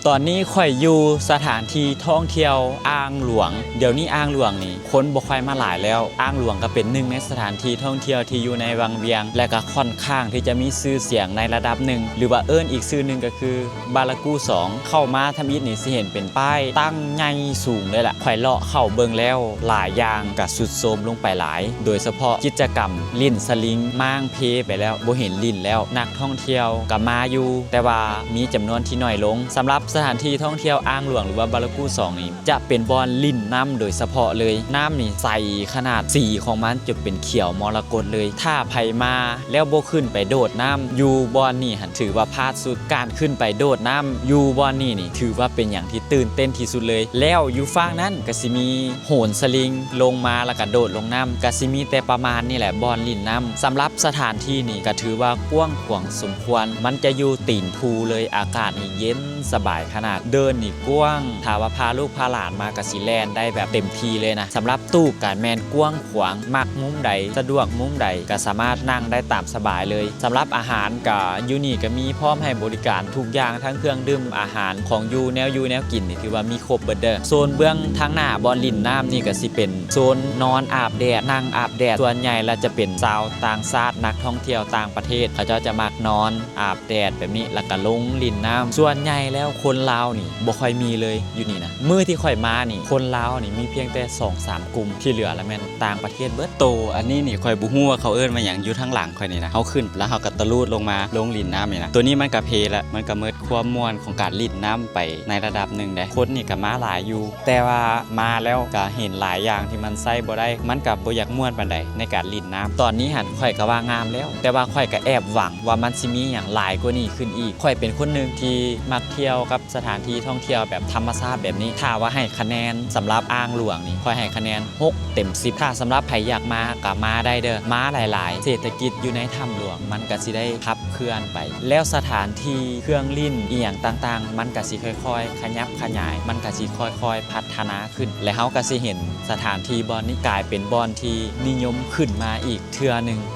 ຕອນນີ້ຂ້ອຍຢູ່ສະຖານທີ່ທ່ອງທ່ຽວອ່າງຫຼວງ. ດຽວນີ້ອ່າງຫຼວງນີ້ຄົນບໍ່ຄ່ອຍມາຫຼາຍແລ້ວ. ອ່າງຫຼວງກໍເປັນໜຶ່ງໃນສະຖານທີ່ທ່ອງທ່ຽວທີ່ຢູ່ໃນວັງວຽງ ແລະກໍຄ່ອນຂ້າງທີ່ຈະມີຊື່ສຽງໃນລະດັບໜຶ່ງ ຫຼືວ່າເອີ້ນອີກຊື່ໜຶ່ງກໍຄືບາລາກູສອງ. ເຂົ້າມາທຳອິດນີ້ຊິເຫັນເປັນປ້າຍຕັ້ງໃຫຍ່ສູງເລີຍລະ. ຂ້ອຍເລາະເຂົ້າເບິ່ງແລ້ວຫຼາຍຢ່າງກໍຊຸດໂຊມລົງໄປຫຼາຍ ໂດຍສະເພາະກິດຈະກຳຫຼິ້ນສະລິງມ້າງເພໄປແລ້ວ ບໍ່ເຫັນຫຼິ້ນແລ້ວ. ນັກທ່ອງທ່ຽວກໍມາຢູ່ ແຕ່ວ່າມີຈຳນວນທີ່ໜ້ອຍລົງ. ສຳລັບສະຖານທີ່ທ່ອງທ່ຽວອ່າງຫຼວງ ຫຼືວ່າບາລາກູສອງນີ້ ຈະເປັນບ່ອນຫຼິ້ນນ້ຳໂດຍສະເພາະເລີຍ. ນ້ຳນີ້ໃສຂະໜາດ, ສີຂອງມັນຈະເປັນຂຽວມໍລະກົດເລີຍ. ຖ້າໃຜມາແລ້ວບໍ່ຂຶ້ນໄປໂດດນ້ຳຢູ່ບ່ອນນີ້ຫັ້ນ ຖືວ່າພາດສຸດ. ການຂຶ້ນໄປໂດດນ້ຳຢູ່ບ່ອນນີ້ນີ້ ຖືວ່າເປັນຫຍັງທີ່ຕື່ນເຕັ້ນທີ່ສຸດເລີຍ. ແລ້ວຢູ່ຝັ່ງນັ້ນກໍຊິມີໂຫນສະລິງລົງມາ ແລ້ວກໍໂດດລົງນ້ຳ. ກໍຊິມີແຕ່ປະມານນີ້ແຫຼະ ບ່ອນຫຼິ້ນນ້ຳ. ສຳລັບສະຖານທີ່ນີ້ກໍຖືວ່າກວ້າງຂວາງສົມຄວນ. ມັນຈະຢູ່ຕີນພູເລີຍ. ອາກາດນີ້ເຢັນສະບາຍຂະໜາດ, ເດີ່ນນີ້ກວ້າງ. ຖ້າວ່າພາລູກພາຫຼານມາກໍຊິແລ່ນໄດ້ແບບເຕັມທີ່ເລີຍນະ. ສຳລັບຕູບກໍແມ່ນກວ້າງຂວາງ, ມັກມຸມໃດ, ສະດວກມຸມໃດ ກໍສາມາດນັ່ງໄດ້ຕາມສະບາຍເລີຍ. ສຳລັບອາຫານກໍຢູ່ນີ້ກໍມີພ້ອມໃຫ້ບໍລິການທຸກຢ່າງ, ທັງເຄື່ອງດື່ມ, ອາຫານ, ຂອງຢູ່, ແນວຢູ່ແນວກິນນີ້ຖືວ່າມີຄົບເບິດເດີ້. ໂຊນເບື້ອງທາງໜ້າບ່ອນຫຼິ້ນນ້ຳນີ້ກໍຊິເປັນໂຊນນອນອາບແດດ, ນັ່ງອາບແດດ. ສ່ວນໃຫຍ່ແລ້ວຈະເປັນຊາວຕ່າງຊາດ, ນັກທ່ອງທ່ຽວຕ່າງປະເທດ, ເຂົາເຈົ້າຈະມັກນອນອາບ ແດດແບບນີ້ ແລ້ວກະລົງຫຼິ້ນນ້ຳ. ສ່ວນໃຫຍ່ແລ້ວຄົນລາວນີ້ບໍ່ຄ່ອຍມີເລີຍຢູ່ນີ້ນະ. ມື້ທີ່ຂ້ອຍມານີ້ ຄົນລາວນີ້ມີພຽງແຕ່ສອງສາມກຸ່ມ, ທີ່ເຫຼືອລະແມ່ນຕ່າງປະເທດເບິດ. ໂຕອັນນີ້ນີ້ຂ້ອຍບໍ່ຮູ້ວ່າເຂົາເອີ້ນວ່າຫຍັງ, ຢູ່ທາງຫຼັງຂ້ອຍນີ້ນະ. ເຮົາຂຶ້ນແລ້ວເຮົາກະຕະລູດລົງມາ ລົງຫຼິ້ນນ້ຳນີ້ນະ. ໂຕນີ້ມັນກະເພລະ, ມັນກະໝົດຄວາມມ່ວນຂອງການຫຼິ້ນນ້ຳໄປໃນລະດັບໜຶ່ງເດ້. ຄົນນີ້ກະມາຫຼາຍຢູ່ ແຕ່ວ່າມາແລ້ວກະເຫັນຫຼາຍຢ່າງທີ່ມັນໃຊ້ບໍ່ໄດ້, ມັນກະບໍ່ຢາກມ່ວນປານໃດໃນການຫຼິ້ນນ້ຳ. ຕອນນີ້ຫັ້ນຂ້ອຍກະວ່າງາມແລ້ວ, ແຕ່ວ່າຂ້ອຍກະແອບຫວັງວ່າມັນຊິມີຫຍັງຫຼາຍກວ່ານີ້ຂຶ້ນອີກ. ຂ້ອຍເປັນຄົນໜຶ່ງທີ່ມັກທ່ຽວກັບສະຖານທີ່ທ່ອງທ່ຽວແບບທຳມະຊາດແບບນີ້. ຖ້າວ່າໃຫ້ຄະແນນສຳລັບອ່າງຫຼວງນີ້ ຂ້ອຍໃຫ້ຄະແນນຫົກເຕັມສິບ. ຖ້າສຳລັບໃຜຢາກມາກະມາໄດ້ເດີ້, ມາຫຼາຍໆ. ເສດຖະກິດຢູ່ໃນຖ້ຳຫຼວງມັນກະຊິໄດ້ຂັບ ເຄື່ອນໄປ ແລ້ວສະຖານທີ່ເຄື່ອງຫຼິ້ນອີ່ຫຍັງຕ່າງໆ ມັນກະຊິຄ່ອຍໆຂະຫຍັບຂະຫຍາຍ, ມັນກະຊິຄ່ອຍໆພັດທະນາຂຶ້ນ ແລະ ເຮົາກະຊິເຫັນສະຖານທີ່ບ່ອນນີ້ກາຍເປັນບ່ອນທີ່ນິຍົມຂຶ້ນມາອີກເທື່ອໜຶ່ງ.